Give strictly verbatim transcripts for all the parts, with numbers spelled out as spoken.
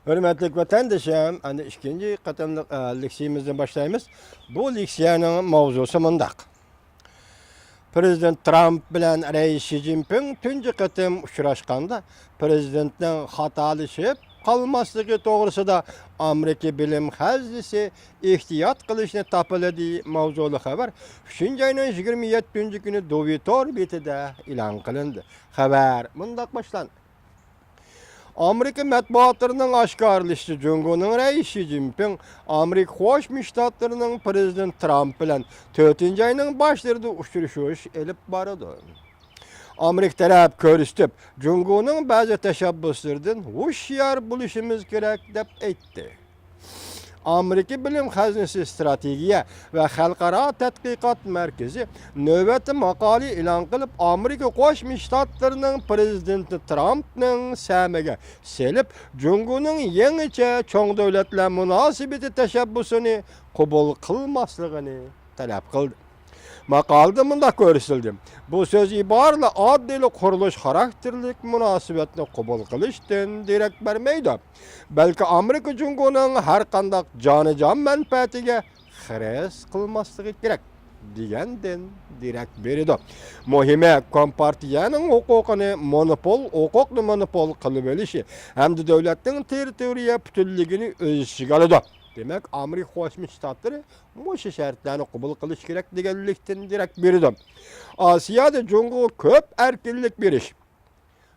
ھۆرمەتلىك ۋەتەندىشىم، ئەمدى ئىككىنچى قېتىملىق، ئە، لېكسىيىمىزنى باشلايمىز. بۇ لېكسىيەنىڭ ماۋزۇسى مۇنداق. پىرېزىدېنت ترامپ بىلەن رەئىس شى جىنپىڭ تۇنجى قېتىم ئۇچراشقاندا، پىرېزىدېنتنىڭ خاتالىشىپ قالماسلىقى توغرىسىدا ئامېرىكا بىلىم خەزنىسى ئېھتىيات قىلىشنى تاپىلىدى ماۋزۇلۇق خەۋەر ئۈچىنچى ئاينىڭ يىگىرمە يەتتىنچى كۈنى دوۋى تور بېتىدە ئېلان قىلىندى. خەۋەر مۇنداق باشلاندى. ئامېرىكا مەتبۇئاتلىرىنىڭ ئاشكارىلىشىچە، جۇڭگونىڭ رەئىسى شى جىنپىڭ ئامېرىكا قوشما شتاتلىرىنىڭ پىرېزىدېنتى ترامپ بىلەن تۆتىنچى ئاينىڭ باشلىرىدا ئۇچرىشىش ئېلىپ بارىدۇ. ئامېرىكا تەرەپ كۆرسىتىپ، جۇڭگونىڭ بەزى تەشەببۇسلىرىدىن ھوشيار بولۇشىمىز كېرەك، دەپ ئېيتتى. ئامېرىكا بىلىم خەزنىسى ئىستراتېگىيە ۋە خەلقئارا تەتقىقات مەركىزى نۆۋەتتە ماقالە ئېلان قىلىپ، ئامېرىكا قوشما شتاتلىرىنىڭ پىرېزىدېنتى ترامپنىڭ سەمىگە سېلىپ، جۇڭگونىڭ يېڭىچە چوڭ دۆلەتلەر مۇناسىۋىتى تەشەببۇسىنى قوبۇل قىلماسلىقىنى تەلەپ قىلدى. ماقالىدە مۇنداق كۆرسىتىلدى: بۇ سۆز ئىبارىلەر ئاددىيلا قۇرۇلۇش خاراكتېرلىك مۇناسىۋەتنى قوبۇل قىلىشتىن دېرەك بەرمەيدۇ، بەلكى ئامېرىكا جۇڭگونىڭ ھەرقانداق جانىجان مەنپەئەتىگە خىرىس قىلماسلىقى كېرەك، دېگەندىن دېرەك بېرىدۇ. مۇھىمى، كومپارتىيەنىڭ ھوقۇقىنى مونوپول، ھوقۇقنى مونوپول قىلىۋېلىشى ھەمدە دۆلەتنىڭ تېررىتورىيە پۈتۈنلۈكىنى ئۆز ئىچىگە ئالىدۇ. دېمەك، ئامېرىكا قوشما شتاتلىرى مۇشۇ شەرتلەرنى قوبۇل قىلىشى كېرەك دېگەنلىكتىن دېرەك بېرىدۇ. ئاسىيادا جۇڭگوغا كۆپ ئەركىنلىك بېرىش.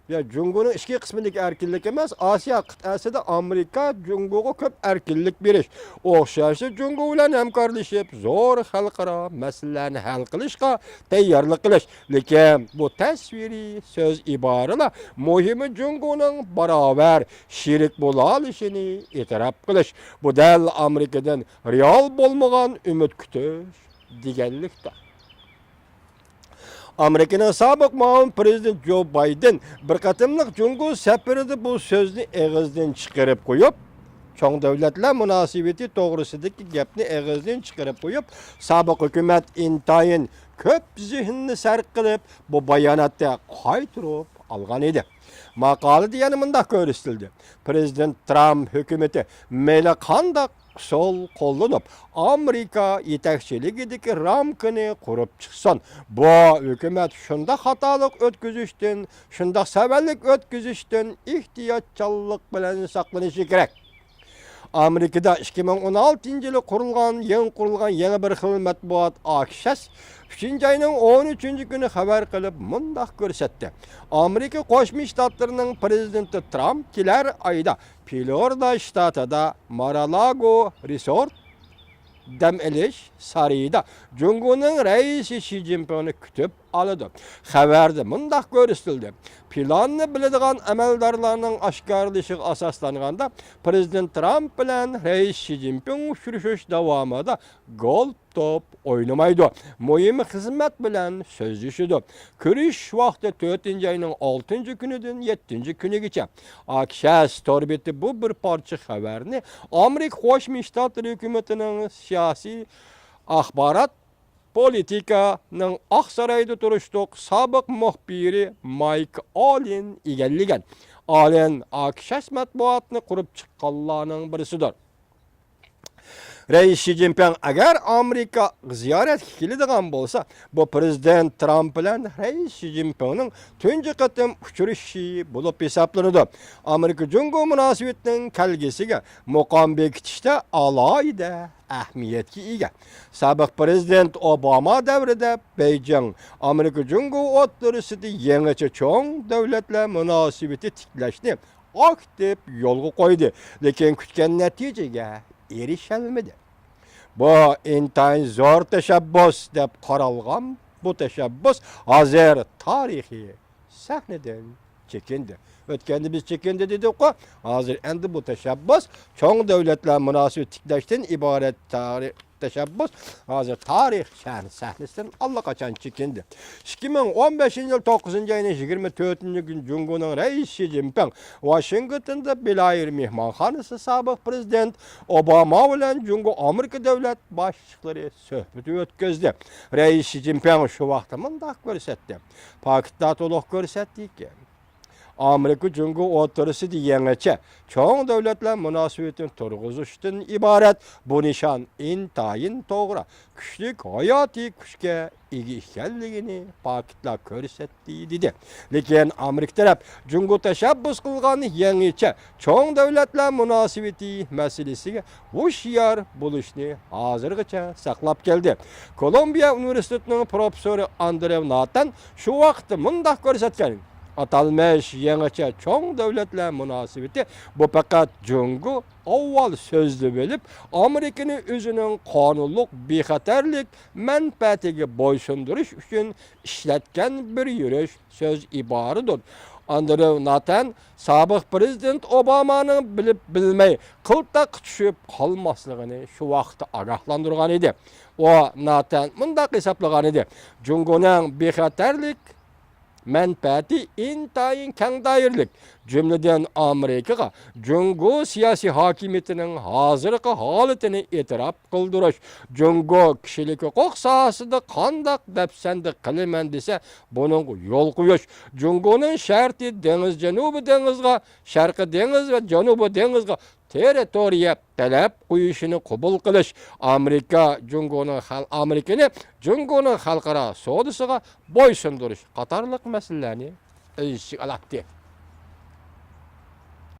يا، جۇڭگونىڭ ئىچكى قىسمىدىكى ئەركىنلىك ئەمەس، ئاسىيا قىتئەسىدە ئامېرىكا جۇڭگوغا كۆپ ئەركىنلىك بېرىش، ئوخشاشلا جۇڭگو بىلەن ھەمكارلىشىپ، زور خەلقئارا مەسىلىلەرنى ھەل قىلىشقا تەييارلىق قىلىش. لېكىن بۇ تەسۋىرىي سۆز ئىبارىلا، مۇھىمى جۇڭگونىڭ باراۋەر شېرىك بولالىشىنى ئېتىراپ قىلىش. بۇ دەل ئامېرىكىدىن رېئال بولمىغان ئۈمىد كۈتۈش دېگەنلىكتۇر. ئامېرىكىنىڭ سابىق مۇئاۋىن پىرېزىدېنت جو بايدېن بىر قېتىملىق جۇڭگو سەپىرىدە بۇ سۆزنى ئېغىزدىن چىقىرىپ قويۇپ، چوڭ دۆلەتلەر مۇناسىۋىتى توغرىسىدىكى گەپنى ئېغىزدىن چىقىرىپ قويۇپ، سابىق ھۆكۈمەت ئىنتايىن كۆپ زېھىننى سەرپ قىلىپ، بۇ باياناتنى قايتۇرۇپ ئالغان ئىدى. ماقالىدە يەنە مۇنداق كۆرسىتىلدى: پىرېزىدېنت ترامپ ھۆكۈمىتى مەيلى قانداق ئۇسۇل قوللىنىپ، ئامېرىكا يېتەكچىلىكىدىكى رامكىنى قۇرۇپ چىقسۇن. بۇ ھۆكۈمەت شۇنداق خاتالىق ئۆتكۈزۈشتىن، شۇنداق سەۋەنلىك ئۆتكۈزۈشتىن ئېھتىياتچانلىق بىلەن ساقلىنىشى كېرەك. ئامېرىكىدا ئىككى مىڭ ئون ئالتىنچى يىلى قۇرۇلغان، يېڭى قۇرۇلغان يېڭى بىر خىل مەتبۇئات ئاكشەس ئۈچىنچى ئاينىڭ ئون ئۈچىنچى كۈنى خەۋەر قىلىپ مۇنداق كۆرسەتتى: ئامېرىكا قوشما شتاتلىرىنىڭ پىرېزىدېنتى ترامپ كېلەر ئايدا فلورىدا شتاتىدا مارالارگو رېسورت دەم ئېلىش سارىيىدا جۇڭگونىڭ رەئىسى شى جىنپىڭنى كۈتۈپ ئالىدۇ. خەۋەردە مۇنداق كۆرسىتىلدى: پىلاننى بىلىدىغان ئەمەلدارلارنىڭ ئاشكارىلىشىغا ئاساسلانغاندا، پىرېزىدېنت ترامپ بىلەن رەئىس شى جىنپىڭ ئۇچرىشىش داۋامىدا گول توپ ئوينىمايدۇ. مۇھىم خىزمەت بىلەن سۆزلىشىدۇ. كۆرۈشۈش ۋاقتى تۆتىنچى ئاينىڭ ئالتىنچى كۈنىدىن يەتتىنچى كۈنىگىچە. ئاكشەس تور بېتى بۇ بىر پارچە خەۋەرنى ئامېرىكا قوشما شتاتلىرى ھۆكۈمىتىنىڭ سىياسىي ئاخبارات پولىتىكانىڭ ئاقسارايدا تۇرۇشلۇق سابىق مۇخبىرى مايك ئالېن ئىگىلىگەن. ئالېن ئاكشەس مەتبۇئاتنى قۇرۇپ چىققانلارنىڭ بىرسىدۇر. رەئىس شى جىنپىڭ ئەگەر ئامېرىكىغا زىيارەتكە كېلىدىغان بولسا، بۇ پىرېزىدېنت ترامپ بىلەن رەئىس شى جىنپىڭنىڭ تۇنجى قېتىم ئۇچرىشىشى بولۇپ ھېسابلىنىدۇ. ئامېرىكا جۇڭگو مۇناسىۋىتىنىڭ كەلگۈسىگە مۇقام بېكىتىشتە ئالاھىدە ئەھمىيەتكە ئىگە. سابىق پىرېزىدېنت ئوباما دەۋرىدە بېيجىڭ ئامېرىكا جۇڭگو ئوتتۇرىسىدا يېڭىچە چوڭ دۆلەتلەر مۇناسىۋىتى تىكلەشنى ئاكتىپ يولغا قويدى، لېكىن كۈتكەن نەتىجىگە ئېرىشەلمىدى. بۇ ئىنتايىن زور تەشەببۇس دەپ قارالغان بۇ تەشەببۇس ھازىر تارىخىي سەھنىدىن چېكىندى. ئۆتكەندە بىز چېكىندى دېدۇققۇ، ھازىر ئەمدى بۇ تەشەببۇس چوڭ دۆلەتلەر مۇناسىۋىتى تىكلەشتىن ئىبارەت تارىخ تەشەببۇس ھازىر تارىخ سەھن-، سەھنىسىدىن ئاللىقاچان چېكىندى. ئىككى مىڭ ئون بەشىنچى يىل توققۇزىنچى ئاينىڭ يىگىرمە تۆتىنچى كۈنى جۇڭگونىڭ رەئىسى شى جىنپىڭ ۋاشىنگتوندا بېلايىر مېھمانخانىسى سابىق پىرېزىدېنت ئوباما بىلەن جۇڭگو ئامېرىكا دۆلەت باشلىقلىرى سۆھبىتى ئۆتكۈزدى. رەئىس شى جىنپىڭ شۇ ۋاقىتتا مۇنداق كۆرسەتتى. پاكىتتا تولۇق كۆرسەتتىكى. ئامېرىكا جۇڭگو ئوتتۇرىسىدا يېڭىچە چوڭ دۆلەتلەر مۇناسىۋىتىنى تۇرغۇزۇشتىن ئىبارەت بۇ نىشان ئىنتايىن توغرا، كۈچلۈك ھاياتىي كۈچكە ئىگە ئىكەنلىكىنى پاكىتلار كۆرسەتتى، دېدى. لېكىن ئامېرىكا تەرەپ جۇڭگو تەشەببۇس قىلغان يېڭىچە چوڭ دۆلەتلەر مۇناسىۋىتى مەسىلىسىگە ھوشيار بولۇشنى ھازىرغىچە ساقلاپ كەلدى. كولومبىيە ئۇنىۋېرسىتېتىنىڭ پروفېسسورى ئاندرېۋ ناتان شۇ ۋاقىتتا مۇنداق كۆرسەتكەن: ئاتالمىش يېڭىچە چوڭ دۆلەتلەر مۇناسىۋىتى، بۇ پەقەت جۇڭگو ئاۋۋال سۆزلىۋېلىپ، ئامېرىكىنى ئۆزىنىڭ قانۇنلۇق بىخەتەرلىك مەنپەئەتىگە بويسۇندۇرۇش ئۈچۈن ئىشلەتكەن بىر يۈرۈش سۆز ئىبارىدۇر. ئاندرېۋ ناتان سابىق پىرېزىدېنت ئوبامانىڭ بىلىپ بىلمەي قىلتاققا چۈشۈپ قالماسلىقىنى شۇ ۋاقىتتا ئاگاھلاندۇرغان ئىدى. ئۇ، ناتان مۇنداق ھېسابلىغان ئىدى: جۇڭگونىڭ بىخەتەرلىك مەنپەئەتى ئىنتايىن كەڭ دائىرىلىك، جۈملىدىن ئامېرىكىغا جۇڭگو سىياسىي ھاكىمىيىتىنىڭ ھازىرقى ھالىتىنى ئېتىراپ قىلدۇرۇش، جۇڭگو كىشىلىك ھوقۇق ساھەسىدە قانداق دەپسەندە قىلىمەن دېسە، بۇنىڭغا يول قويۇش، جۇڭگونىڭ شەرقىي دېڭىز، جەنۇبىي دېڭىزغا، شەرقىي دېڭىز ۋە جەنۇبىي دېڭىزغا تېررىتورىيە تەلەپ قويۇشىنى قوبۇل قىلىش، ئامېرىكا جۇڭگونىڭ خەل-، ئامېرىكىنى جۇڭگونىڭ خەلقئارا سودىسىغا بويسۇندۇرۇش قاتارلىق مەسىلىلەرنى ئۆز ئىچىگە ئالاتتى.